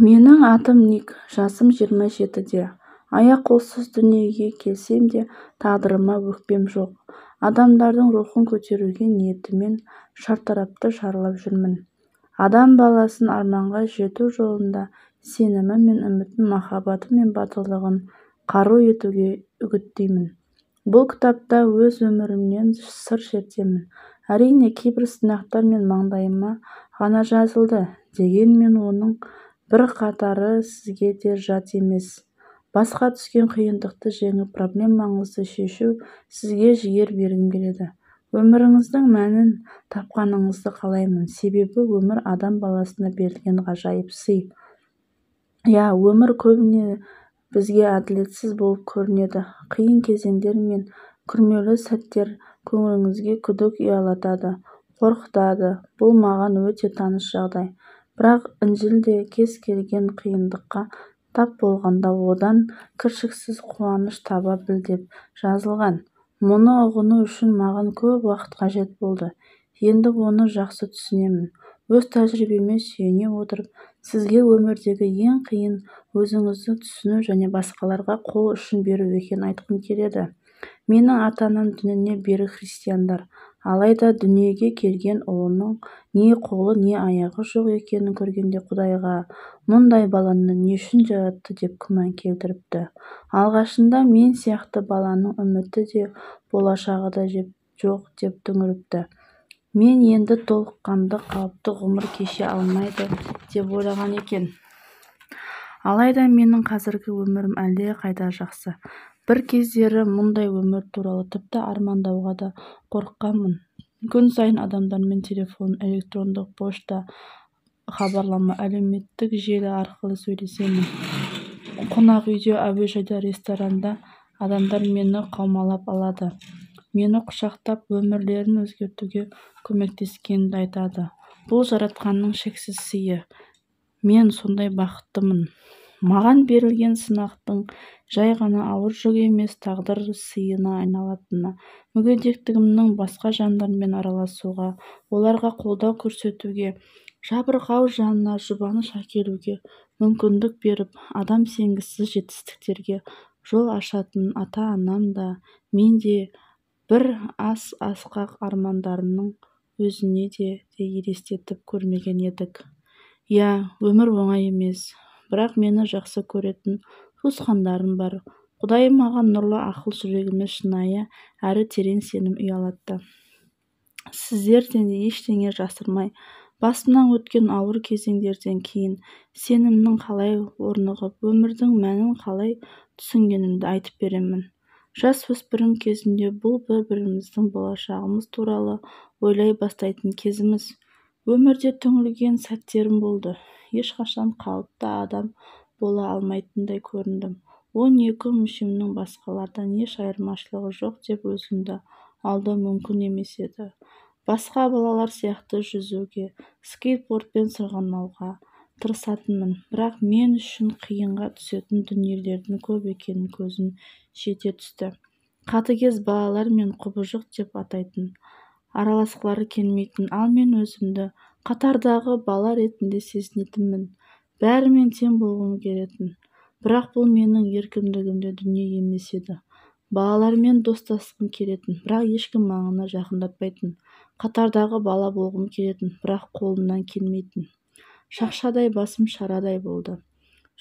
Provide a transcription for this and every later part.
Менің атым Ник, жасым 27-де. Аяқ-қолсыз дүниеге келсем де, тағдырыма өкпем жоқ. Адамдардың рухын көтеруге ниетімен шартарапты шарлап жүрмін. Адам баласын арманға жету жолында сенімі мен үмітін, махаббаты мен батылдығын қару етуге үгіттеймін. Бұл кітапта өз өмірімнен сыр шертемін. Әрине, кейбір сынақтар мен маңдайыма ғана жазылды, дегенмен оның бірқатары сізге де жат емес. Басқа түскен қиындықты жеңіп, проблемаңызды шешу сізге жігер бергім келеді. Өміріңіздің мәнін тапқаныңызды қалаймын. Себебі өмір адам баласына берілген ғажайып сый. Иә, өмір көбіне бізге әділетсіз болып көрінеді. Қиын кезеңдер мен күрмеулі сәттер көңіліңізге күдік ұялатады, қорқытады. Бұл маған өте таныс жағдай. Бірақ Інжілде кез келген қиындыққа тап болғанда одан кіршіксіз қуаныш таба біл деп жазылған. Мұны ұғыну үшін маған көп уақыт қажет болды. Енді оны жақсы түсінемін. Өз тәжірибеме сүйене отырып, сізге өмірдегі ең қиын өзіңізді түсіну және басқаларға қол ұшын беру екенін айтқым келеді. Менің ата-анам дініне берік христиандар. Алайда дүниеге келген ұлының не қолы, не аяғы жоқ екенін көргенде Құдайға мұндай баланы не үшін жаратты деп күмән келтіріпті. Алғашында мен сияқты баланың үміті де, болашағы да жоқ деп түңіліпті. Мен енді толыққанды қалыпты ғұмыр кеше алмайды деп ойлаған екен. Алайда менің қазіргі өмірім әлде қайда жақсы. Бір кездері мұндай өмір туралы тіпті армандауға да қорыққанмын. Күн сайын адамдармен телефон, электрондық пошта, хабарлама, әлеуметтік желі арқылы сөйлесемін. Қонақ үйде, әуежайда, ресторанда адамдар мені қаумалап алады. Мені құшақтап, өмірлерін өзгертуге көмектескенімді айтады. Бұл жаратқанның шексіз сыйы. Мен сондай бақыттымын. Маған берілген сынақтың жай ғана ауыр жүк емес, тағдыр сыйына айналатыны, мүгедектігімнің басқа жандармен араласуға, оларға қолдау көрсетуге, жабырқау жанына жұбаныш әкелуге мүмкіндік беріп, адам сенгісіз жетістіктерге жол ашатынын ата-анам да, мен де бір асқақ армандарымның өзіне де елестетіп көрмеген едік. Иә, өмір оңай емес. Бірақ мені жақсы көретін туысқандарым бар. Құдай маған нұрлы ақыл, жүрегіме шынайы әрі терең сенім ұялатты. Сіздерден ештеңе жасырмай, басымнан өткен ауыр кезеңдерден кейін сенімнің қалай орнығып, өмірдің мәнін қалай түсінгенімді айтып беремін. Жас өспірім кезімде бұл бір-біріміздің болашағымыз туралы ойлай бастайтын кезіміз. Өмірде түңілген сәттерім болды. Ешқашан қалыпты адам бола алмайтындай көріндім. 12 мүшемнің басқалардан еш айырмашылығы жоқ деп өзімді алдау мүмкін емес еді. Басқа балалар сияқты жүзуге, скейтбордпен сырғанауға тырысатынмын. Бірақ мен үшін қиынға түсетін дүниелердің көп екенін көзім жете түсті. Қатыгез балалар мен құбыжық деп атайтын, араласқылары келмейтін, ал мен өзімді қатардағы бала ретінде сезінетінмін. Бәрімен тең болғым келетін. Бірақ бұл менің еркіндігімде дүние емес еді. Балалармен достасқым келетін, бірақ ешкім маңына жақындатпайтын. Қатардағы бала болғым келетін, бірақ қолымнан келмейтін. Шақшадай басым шарадай болды.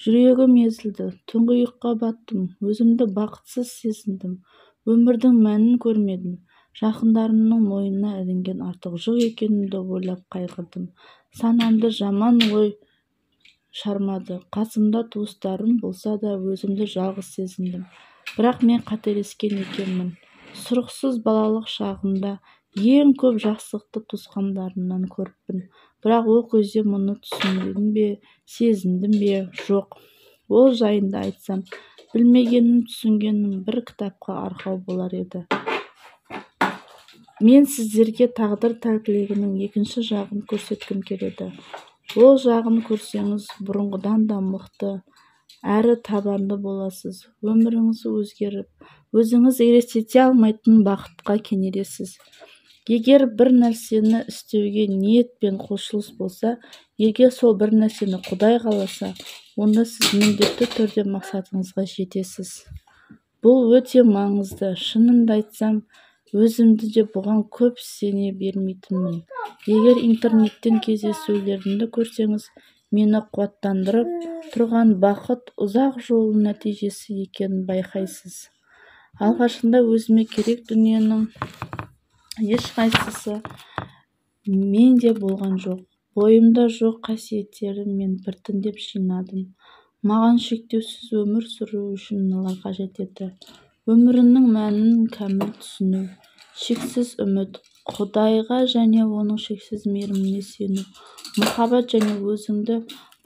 Жүрегім езілді, тұңғиыққа баттым, өзімді бақытсыз сезіндім. Өмірдің мәнін көрмедім. Жақындарымның мойнына ілінген артық жүк екенімді ойлап қайғырдым. Санамды жаман ой шармады. Қасымда туыстарым болса да өзімді жалғыз сезіндім. Бірақ мен қателескен екенмін. Сұрықсыз балалық шағымда ең көп жақсылықты туысқандарымнан көріппін. Бірақ ол кезде мұны түсіндім бе, сезіндім бе, жоқ. Ол жайында айтсам, білмегенім, түсінгенім бір кітапқа арқау болар еді. Мен сіздерге тағдыр тәлкегінің екінші жағын көрсеткім келеді. Ол жағын көрсеңіз, бұрынғыдан да мықты, әрі табанды боласыз. Өміріңіз өзгеріп, өзіңіз елестете алмайтын бақытқа кенелесіз. Егер бір нәрсені істеуге ниет пен құлшыныс болса, Егер сол бір нәрсені Құдай қаласа, онда сіз міндетті түрде мақсатыңызға жетесіз. Бұл өте маңызды. Шынымды айтсам, өзімді де бұған көп сене бермейтінмін. Егер интернеттен кездесулерімді көрсеңіз, мені қуаттандырып тұрған бақыт ұзақ жолдың нәтижесі екенін байқайсыз. Алғашында өзіме керек дүниенің ешқайсысы менде болған жоқ. Бойымда жоқ қасиеттерді мен біртіндеп жинадым. Маған шектеусіз өмір сүру үшін мыналар қажет еді. Өміріңнің мәнін кәміл түсіну, шексіз үміт, Құдайға және оның шексіз мейіріміне сену, махаббат және өзіңді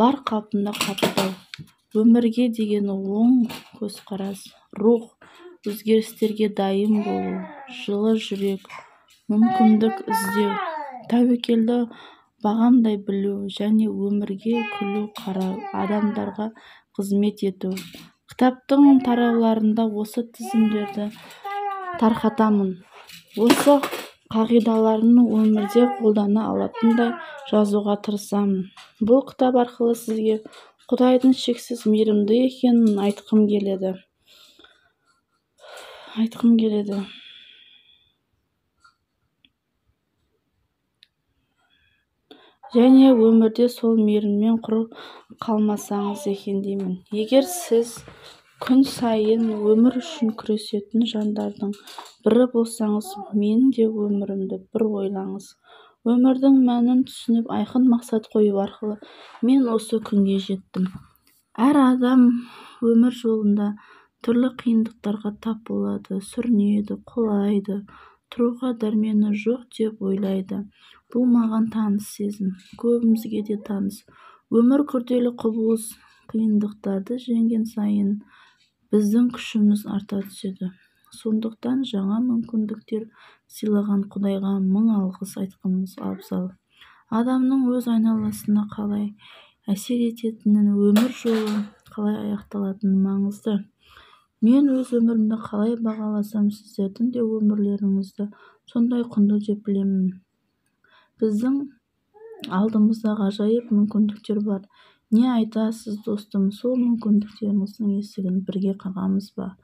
бар қалпында қабылдау, өмірге деген оң көзқарас, рух, өзгерістерге дайын болу, жылы жүрек, мүмкіндік іздеу, тәуекелді бағамдай білу және өмірге күле қарау, адамдарға қызмет ету. Кітаптың тарауларында осы тізімдерді тарқатамын. Осы қағидаларын өмірде қолдана алатындай жазуға тырысамын. Бұл кітап арқылы сізге Құдайдың шексіз мейірімді екенін айтқым келеді. Және өмірде сол мейірімнен құр қалмасаңыз екен деймін. Егер сіз күн сайын өмір үшін күресетін жандардың бірі болсаңыз, менің де өмірімді бір ойлаңыз. Өмірдің мәнін түсініп, айқын мақсат қою арқылы мен осы күнге жеттім. Әр адам өмір жолында түрлі қиындықтарға тап болады, сүрінеді, құлайды, тұруға дәрмені жоқ деп ойлайды. Бұл маған таныс сезім, көбімізге де таныс. Өмір күрделі құбылыс, қиындықтарды жеңген сайын біздің күшіміз арта түседі. Сондықтан жаңа мүмкіндіктер сыйлаған Құдайға мың алғыс айтқанымыз абзал. Адамның өз айналасына қалай әсер ететінін, өмір жолы қалай аяқталатыны маңызды. Мен өз өмірімді қалай бағаласам, сіздердің де өмірлеріңізді сондай құнды деп білемін. Біздің алдымызда ғажайып мүмкіндіктер бар. Не айтасыз, достым, сол мүмкіндіктеріңіздің есігін бірге қағамыз ба?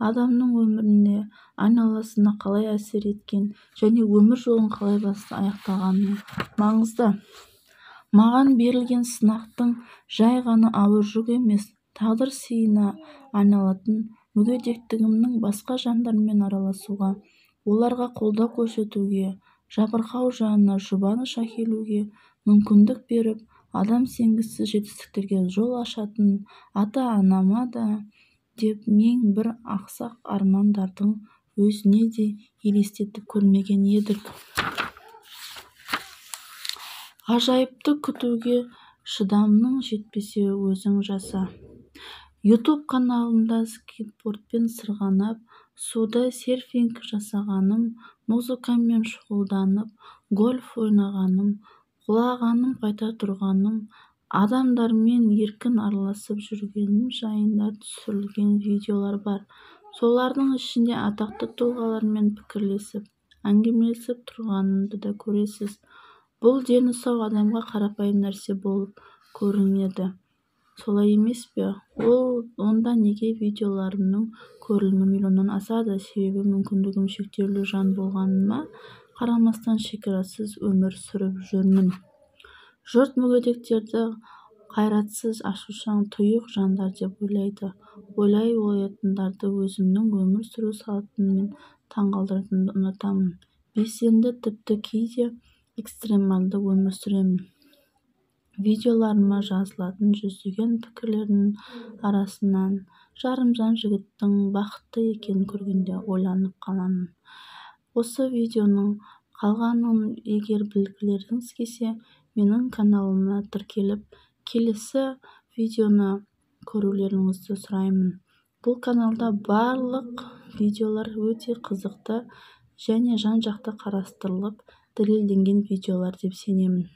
Адамның өміріне, айналасына қалай әсер еткен және өмір жолын қалай аяқтағаны маңызды. Маған берілген сынақтың жай ғана ауыр жүк емес, тағдыр сыйына айналатын мүгедектігімнің басқа жандармен араласуға, оларға қолдау көрсетуге, жабырқау жанына жұбаныш әкелуге мүмкіндік беріп, адам сенгісіз жетістіктерге жол ашатын ата-анама да деп мен бір ақсақ армандардың өзіне де елестетіп көрмеген едік. Ғажайыпты күтуге шыдамың жетпесе, өзің жаса. YouTube каналымда скейтбордпен сырғанап, суда серфинг жасағаным, музыкамен шұғылданып, гольф ойнағаным, құлағаным, қайта тұрғаным, адамдармен еркін араласып жүргенім жайында түсірілген видеолар бар. Солардың ішінде атақты тұлғалармен пікірлесіп, әңгімелесіп тұрғанымды да көресіз. Бұл дені сау адамға қарапайым нәрсе болып көрінеді. Солай емес пе? Онда неге видеоларымның көрілімі миллионнан асады? Себебі мүмкіндігім шектеулі жан болғаныма қарамастан шекарасыз өмір сүріп жүрмін. Жұрт мүгедектерді қайратсыз, ашушаң, тұйық жандар деп ойлайды. Олай ойлайтындарды өзімнің өмір сүру салтыммен таңғалдыратынымды ұнатамын. Белсенді, тіпті кейде экстремалды өмір сүремін. Видеоларыма жазылатын жүздеген пікірлердің арасынан жарымжан жігіттің бақытты екенін көргенде ойланып қаламын. Осы видеоның қалғанын егер білгілеріңіз келсе, менің каналыма тіркеліп, келесі видеоны көрулеріңізді сұраймын. Бұл каналда барлық видеолар өте қызықты және жан-жақты қарастырылып, дәлелденген видеолар деп сенемін.